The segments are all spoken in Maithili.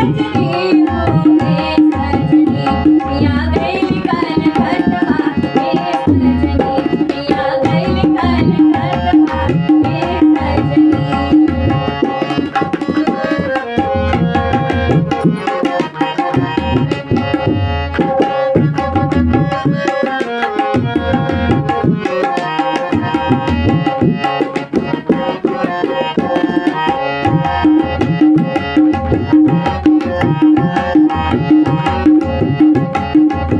सजनी हो ए सजनी पिया गइल कलकत्ता ए सजनी पिया गइल कलकत्ता ए सजनी।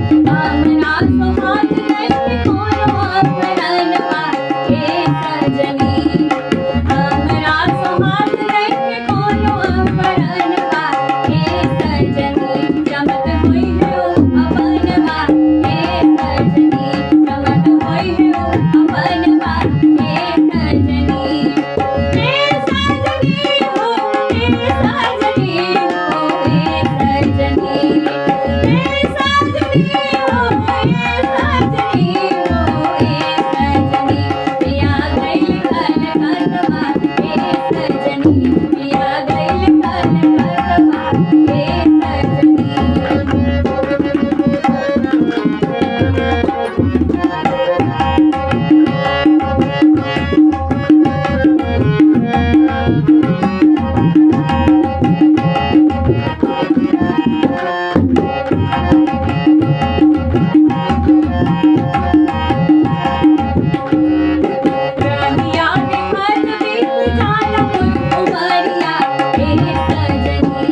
हमरा सोहाग नइखे कोनो अपरनवा ए सजनी हमरा सोहाग नइखे कोनो अपरनवा ए सजनी चमत होई है अपनवा ए सजनी चमत होई है अपनवा ए सजनी ए सजनी हो ए सजनी हो ए सजनी ए सजनी हो ए सजनी हो ए सजनी पिया गइल कलकत्ता ए सजनी पिया गइल कलकत्ता ए सजनी। रहिया देखत बीत जाला मोर उमरिया ए सजनी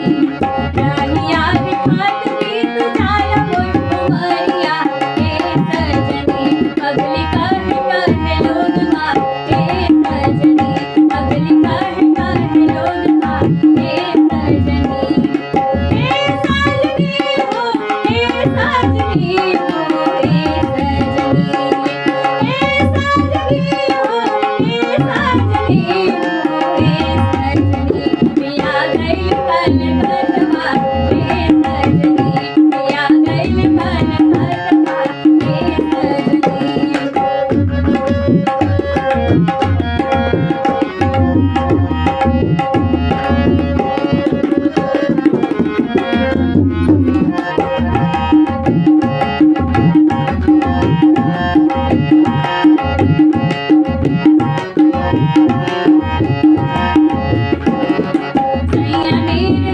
रहिया देखत बीत जाला मोर उमरिया ए सजनी पगली कहे कहे लोगवा ए सजनी पगली कहे कहे लोगवा ए सजनी ए सजनी हो ए सजनी हो ए सजनी ए सजनी हो ए सजनी हो ए सजनी पिया गइल कलकत्ता ए सजनी पिया गइल कलकत्ता ए सजनी। सैया मेरे